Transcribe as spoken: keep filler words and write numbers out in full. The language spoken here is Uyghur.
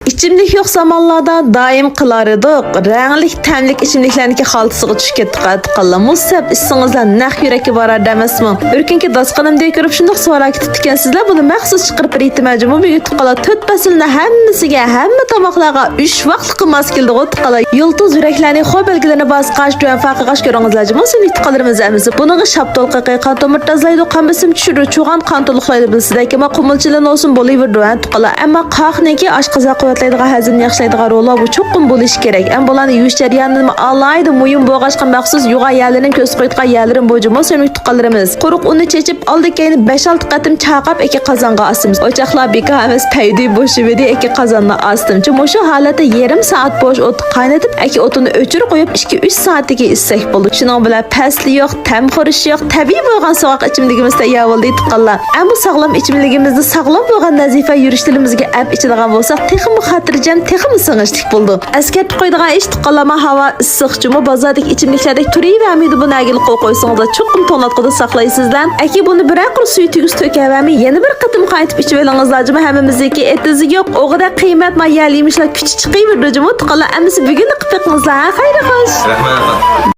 ئىچىملىك يوق زامانلاردا دائىم قىلار ئىدۇق. رەڭلىك، تەملىك ئىچىملىكلەرنىڭكى خالتىسىغا چۈشۈپ كەتتۇق، ئەتىقاللا. مۇز سەپ ئىچسىڭىزلا نەق يۈرەككە بارار دەمەسمۇ؟ بىر كۈنكى داستىخىنىمدىن كۆرۈپ شۇنداق سوراپ كېتىپتىكەنسىزلەر، بۇنى مەخسۇس چىقىرىپ بېرىۋېتىمەن جۇمۇ بۈگۈن ئەتىقاللا. تۆت پەسىلنى ھەممىسىگە، ھەممە تاماقلارغا ئۈچ ۋاقلىققا ماس كېلىدىغۇ ئەتىقاللا. يۇلتۇز يۈرەكلەرنى خو بەلگىلىرىنى باسقاچ، تۆۋەن پاقىغاچ كۆرۈڭىزلەر جۇمۇ سۈنئىي ئەتىقاللىرىمىز ھەممىسى. بۇنىڭغا شاپتۇل قېقى، قان تومۇر تازىلايدۇ، قان بېسىم چۈشۈرىدۇ، چۇغان قان تولۇقلايدۇ، بىلىسىدەك، ئەمما قۇمۇلچىلىرىنى بولسۇن بولۇۋېرىدۇ ئەتىقاللا. ئەمما قاقنىڭكى ئاشقازان قۇۋۋەتلەيدىغان، ھەزىمنى ياخشىلايدىغان رولى بۇ چوقۇم بولۇشى كېرەك. ئەمما بۇلارنى يۇيۇش جەريانىمۇ ئالاھىدە مۇھىم بولغاچقا، مەخسۇس يۇغان يەرلىرىنى كۆرسىتىپ قويىدىغان يەرلىرىم بۇ جۇمۇ سۈنئىي ئەتىقاللىرىمىز. قۇرۇق ئۇننى چېچىپ، ئالدى كەينى بەش-ئالتە قېتىم چايقاپ، ئەكى قازانغا ئاستىمىز. ئوچاقلار بىكار ئەمەس، پەيدى بوشىۋىدى، ئەكى قازاننى ئاستىمىز. مۇشۇ ھالەتتە يېرىم سائەت بوش ئوت قاينىتىپ، ئەكى ئوتۇنى ئۆچۈرۈپ قويۇپ، ئىككى-ئۈچ سائەتتىكى ئىچسەك بولدى. شۇنىڭ بىلەن پەسلى يوق، تەمخورۇشى يوق، تەبىئىي بولغان سوغۇق ئىچىملىكىمىز تەييار بولدى ئەتىقاللا. ئەمما ساغلام ئىچىملىكىمىزنى ساغلام بولغان نەزىپە يۈرۈشلىرىمىزگە ئەپ ئىچىدىغان بولساق، تېخىمۇ خاتىرجەم، تېخىمۇ سىڭىشلىق بولىدۇ. ئەسكەرتىپ قويىدىغان ئىش، ئەتىقاللا، ھاۋا ئىسسىق جۇمۇ، بازاردىكى ئىچىملىكلەردەك تۇرۇۋەرمەيدۇ، بۇنى ئەگىلى قويۇپ قويسىڭىزلا چوقۇم توڭلاتقۇدا ساقلايسىزلەر. ئەكى بۇنى بىرەر قۇر سۈيى تۈگىسە تۆكەۋەرمەي، يەنە بىر قېتىم قايتىپ ئىچىۋېلىڭىزلار جۇمۇ، ھەممىمىزنىڭكى ئېتىزى يوق، ئوغىدەك قىممەت ما يەرلىك يېمىشلار كۈچى چىقىۋېرىدۇ جۇمۇ، ئەتىقاللا. ئەمىسە بۈگۈننى قىلىپ بېقىڭىزلار، ھە، خەير خوش. رەھمەت ئاپا.